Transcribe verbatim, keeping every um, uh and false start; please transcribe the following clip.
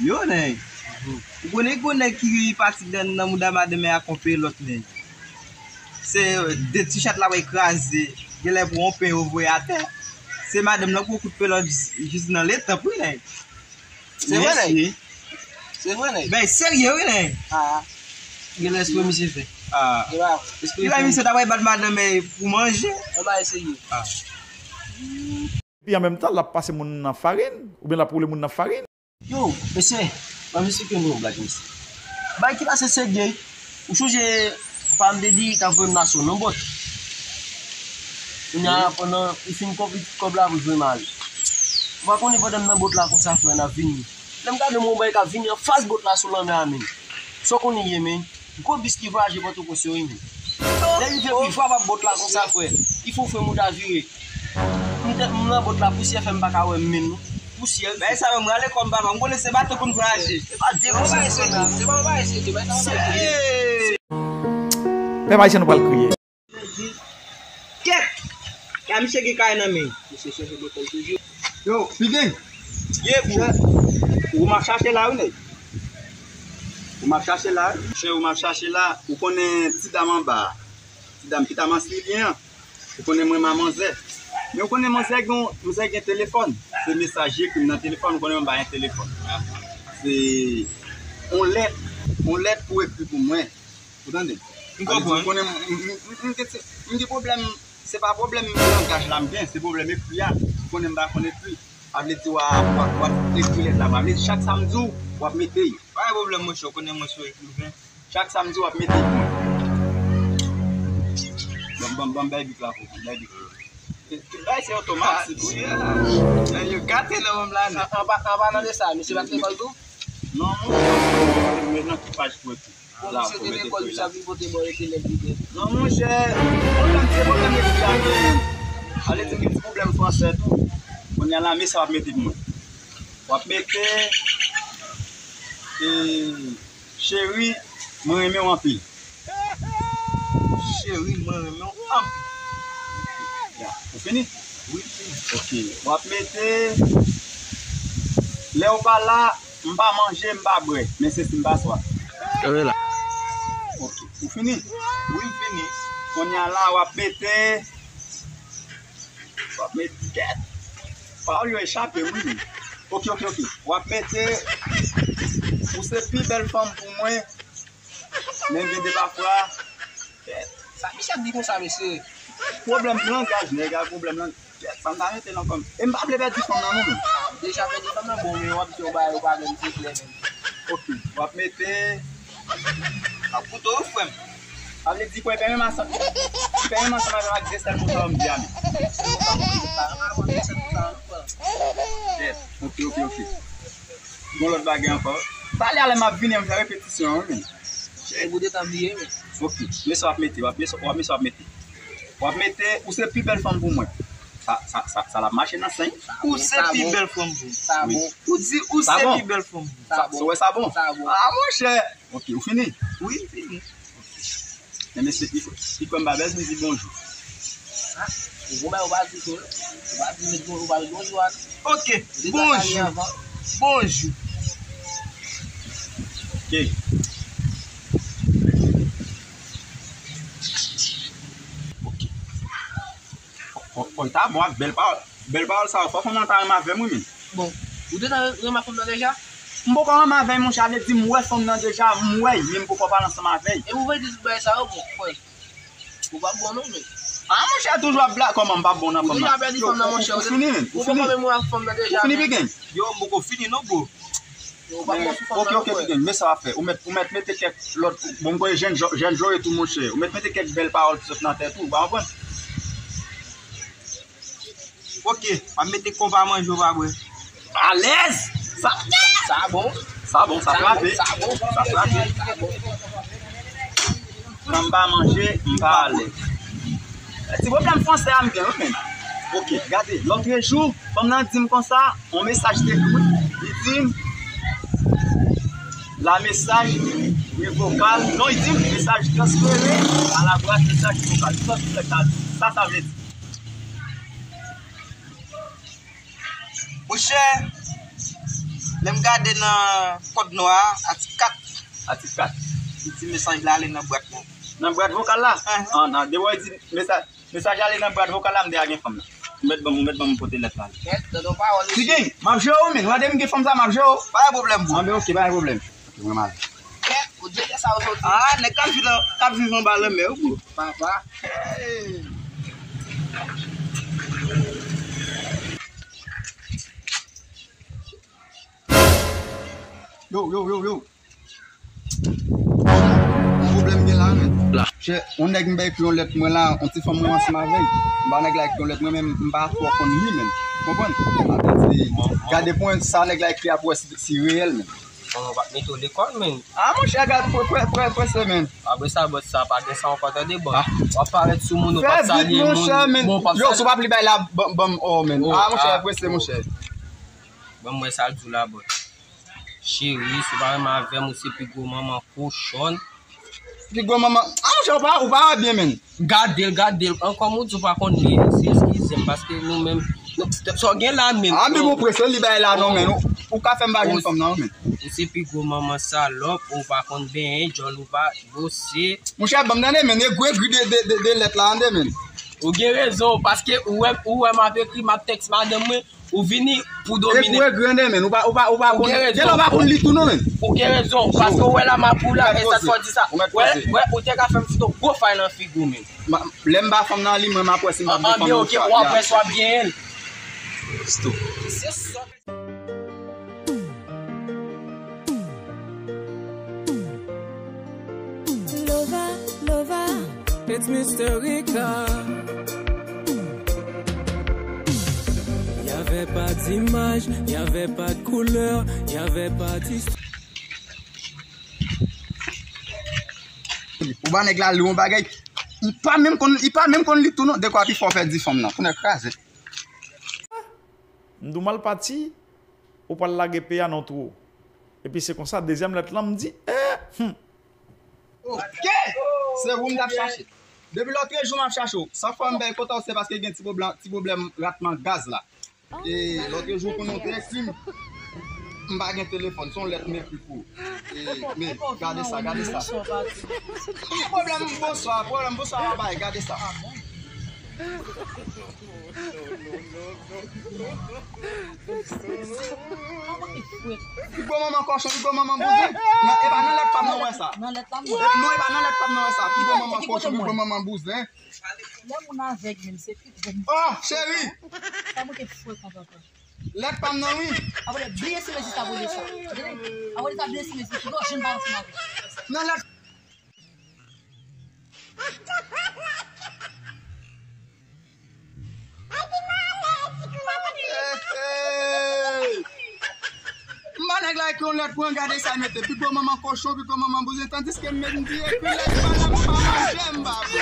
Yo, nèg. Ou konnen gon nèg ki pati nan, nan mouda madanm ak yon pelòt, nèg. Se de ti chat la wè kraze. Genlè pou yon pen yo voye atè. Se madanm nan pou kout pelòt jis, jis nan letanp, wi, nèg. Se vre, nèg? Mesye. Se vre, nèg? Ben, serye, wi, nèg. Ah. Genlè espre misye fè. Ah. Genlè misye ta pral bat madanm pou manje. Anba eseye. Ah. Epi an menm tan, l ap pase moun nan farin, oubyen l ap woule moun nan farin. Yo, mesye, ban m esplike nou yon blag, mesye. Bagay ki pase se gay. Ou chonje pa m te di, ta voye m nan sou non bòt. Kounye a, pandan li fin konpli tout kòb la, pou l voye m ale. Ou pa konnen pandan m nan bòt la konsa, frè, n ap vini. Lè m gade m wè yon bagay k ap vini anfas bòt la sou lanmè a, men. Sa w konnen ye, men. Gwo bis ki vwayaje Pòtoprens yo, wi, men. Lè rive pi fwa pa bòt la konsa, frè. Li fè w fè mouda vire. M te, m nan bòt la, pousyè fè m pa ka wè m menm, non. Pousyè, wi. Bagay sa yo, m rale kò m, papa. M konnen se bato pou n vwayaje. Se pa de konsèy, se pa yon bagay serye, bagay sa yon bagay serye. Pèp ayisyen, nou pral kriye. Kèt! Kay misye gen kay nan men. Misye chèche bòtèl toujou. Yo, Pigen! Ye, bro. Ou m ap chache la, wi, nèg. Ou m ap chache la, wi. Chè, ou m ap chache la. Ou konnen ti dam anba a. Ti dam ki ta maskilyen an. Ou konnen mwen renmen manzè. Men ou konnen manzè gen, manzè gen telefòn. Se mesaj li ekri m nan telefòn, ou konnen mwen pa gen telefòn. Se yon lèt, yon lèt pou ekri pou mwen. Ou tande? M konprann. Ou konnen m, m, m, m, m gen ti, m gen pwoblèm, se pa pwoblèm langaj la m gen, se pwoblèm ekri a. Ou konnen m pa konn ekri. Sa vle di w a, w a, w a ekri lèt la, sa vle di chak sa m di w, w ap mete l. Pa gen pwoblèm, monchè, ou konnen mwen se yon ekriven. Chak sa m di w ap mete l pou mwen. Ban, ban, ban m bay bik la pou ou, bay bik la. Tout bagay se otomatik, wi. Nèg yo gate nan menm la, non. An, an pa, an palan de sa, misye bat lekòl tou? Non, monchè, mwen nan ki paj pou ekri. Bon, misye te lekòl, misye ap vivote bò yo te lè vide. Non, monchè, pwoblèm, se pwoblèm ekri a, men. Ale di m gen ti pwoblèm fransè tou. Kounye a la, men sa w ap mete pou mwen. W ap mete, e, Cheri, mwen renmen w anpil. Cheri, mwen renmen w anpil. Ya, ou fini? Wi, m fini. Ok. W ap mete, lè w pa la, m pa manje, m pa bwè, men se si m pa swaf. Kanpe la. Ok. Ou fini? Wi, m fini. Kounye a la, w ap mete, w ap mete kèt. Pawòl yo echape m, wi. Ok, ok, ok. W ap mete, ou se pi bèl fanm pou mwen. Men gen de pafwa, kèt. Sa misye ap di konsa, mesye? Pwoblèm langaj, nèg a, pwoblèm lang-, kèt, sa m ta mete nan kò m. E m pa vle pèdi fanm nan, non, men. Deja pèdi fanm nan, bon, men w ap di yon bagay, ou pa menm, se klè, men. Ok, w ap mete. Ap koute w, frè m. Sa vle di, kwè, pè menm ansanm, pè menm ansanm avè m ak de sèl mo sa yo m di a, men. Kèt, ok, ok, ok. Gon lòt bagay ankò. Talè a lè m ap vini an, m fè repetisyon an, wi, men. E pou te tan bliye, men. Ok, men sa w ap mete, w ap, men sa, w ap, men sa w ap mete. W ap mete, ou se pi bèl fanm pou mwen. Sa, sa, sa, sa l ap mache nan sen. Ou se pi bèl fanm pou mwen. Sa bon. Ou di, ou se pi bèl fanm pou mwen. Sa bon. Sa bon. Ah, monchè. Ok, ou fini? Wi, m fini. Men mesye, li, li kwè m pa bezwen di bonjou. Ah, ou bon, ou pa di tou, ou pa di met bon, ou pa met bonjou a. Ok, bonjou. Bonjou. Ok. Ok. Fò, fò, fò l ta bon ak bèl pawòl. Bèl pawòl sa yo, fò fanm nan ta renmen avè m, wi, men. Bon, ou te nan renmen fanm nan deja? M poko renmen avè l, monchè, sa vle di m wè fanm nan deja, m wè l, men m poko pale ansanm avè l. E ou vle di tout bagay sa yo, bon, frè. Ou pa bon, non, men. Ah, monchè, toujou ap blag, kòman m pa bon nan fanm nan? Ou deja pèdi fanm nan, monchè. Ou fini, men. Ou fini. Ou poko menm wè fanm nan deja, men. Ou fini, Pigen? Yo, m poko fini, non, bro. Yo, ou pa bon sou fanm nan, non, frè. Ok, ok, Pigen, men sa w ap fè. Ou mèt, ou mèt mete kèk lòt, bon, m konnen jèn, jèn Joe tou, monchè. Ou mèt mete kèk bèl pawòl ki sot nan tèt ou, ou pa konprann? Ok, w ap mete konpa manje w pa bwè. Alèz! Sa, sa bon. Sa bon, sa frape. Sa bon, sa bon. Sa frape. Sa bon. Kan m pa manje, m pa alèz. Ti pwoblèm fransè a m gen, wi, men. Ok, gade, lòtrejou, fanm nan di m konsa, yon mesaj te ekri, li di m, la mesaj, wi, vokal, non, li di m, mesaj transfere a la boîte mesaj vokal. Sa, sa, sa, sa vle di. Monchè, Lè m gade nan kòd nwa a, atik kat. Atik kat. Li di mesaj la ale nan bwat la. Nan bwat vokal la? Ahn. An, nan, depi w di mesaj, mesaj la ale nan bwat vokal la, m deja gen fanm nan. Ou mèt ban m, ou mèt ban m pote lèt la. Ti King, m ap jere w, men. W a de m gen fanm sa, m ap jere w. Pa gen pwoblèm, bro. Anben, oke, pa gen pwoblèm. Oke, mwen m ale. Kèt, kote nèg sa yo soti? Ah, nèg k ap viv la, k ap viv anba lanmè, wi, bro. Papa. Hey. Yo, yo, yo, yo. Yon pwoblèm gen la, men. La. Chè, yon nèg m bay ekri yon lèt mwen la, yon ti fanm mwen ansanm avè l. M ba nèg la ekri yon lèt mwen, men m pa twò konn li, men. Konprann? M ap di, gade pou mwen sa nèg la ekri a pou wè si, si reyèl, men. Bon, ou pa t mete w lekòl, men. Ah, monchè, gade, prè, prè, prè, prese, men. Apre sa, bòs, sa pa gen sa ankò, tande, bòs. Ah. W ap parèt sou moun, ou p ap salye moun. Fè vit, monchè, men. Bon, w p ap salye. Yo, si w pa pli bay la, ban, ban m, oh, men. Oh, ah, monchè, ah, prese, oh, monchè. Ban m wè sa l di w la, bòs. Cheri, si w pa renmen avè m, ou se pi gwo manman kochòn. Pi gwo manman. Ah, monchè, ou pa, ou pa byen, men. Gade l, gade l. An, kòm ou di, ou pa konn li, se eskize m, paske nou menm, nou, sa w gen la menm. Ah, men bon, prese, li bay la non, men. Ou, ou ka fè m pa jwenn fanm nan, men. Ou se pi gwo manman salòp, ou pa konn benyen, djòl ou pa bwose. Monchè, ban m tande, men, egri, egri de, de, de, de lèt la, tande, men. Ou gen rezon, paske ou wè, ou wè m ap ekri, m ap tèks madanm mwen, ou vini pou domine. E pou egri, tande, men, ou pa, ou pa, ou pa konn, gen lè ou pa konn li tou non, men. Ou gen rezon, paske ou wè la m ap ou la, e sa k fè w di sa. Wè, wè, ou te ka fè m fout yon gwo fay nan figi w, men. Lè m ba fanm nan li, mwen, m ap wè si m ap gen fanm nan. Anben, oke, w ap wè si w ap genyen l. Stop. Se sa. Lova, Lova. It's Mister Rica. Y avait pas d'image, y avait pas de couleur, y avait pas d'histoire. Ou ba nèg la li yon bagay, li pa menm konn, li pa menm konn li tou non. Dekwa pi fò fè di fanm nan. Pou nèg kraze. M di w m al pati, ou pral lage pye a nan tro. Epi se konsa, dezyèm lèt lan, m di, eh, hmm. Oke! Se ou m t ap chache. Depi lòtrejou m ap chache w. San fwa m bay kontak w, se paske gen ti pwoblèm, ti pwoblèm ratman gaz la. E lòtrejou konnen w te ekri m, m pa gen telefòn, se yon lèt m ekri pou ou. E, men, gade sa, gade sa. Pwoblèm bonswa, pwoblèm bonswa, pa bay, gade sa. Pi gwo manman kòchon, pi gwo manman bouzen. Nan, e pa nan lèt pa m nan wè sa. Nan lèt la m wè. Non, e pa nan lèt pa m nan wè sa. Pi gwo manman kòchon, pi gwo manman bouzen. Lè moun avèg menm, se pi gwo. Oh, cheri! Sa mwen te fwè kon papa. Lèt pa m nan, wi. Apre, bliye si mezi sa, bliye sa. Apre sa, bliye si mezi, pi gwo jèn pa ansanm avè. Nan lèt. Hey, hey. M ba nèg la ekri yon lèt pou an gade sa mete. Pi gwo manman kochon, pi gwo manman bouzen, tandiske m menm di ekri lèt pa la, m pa manje, m pa bwè.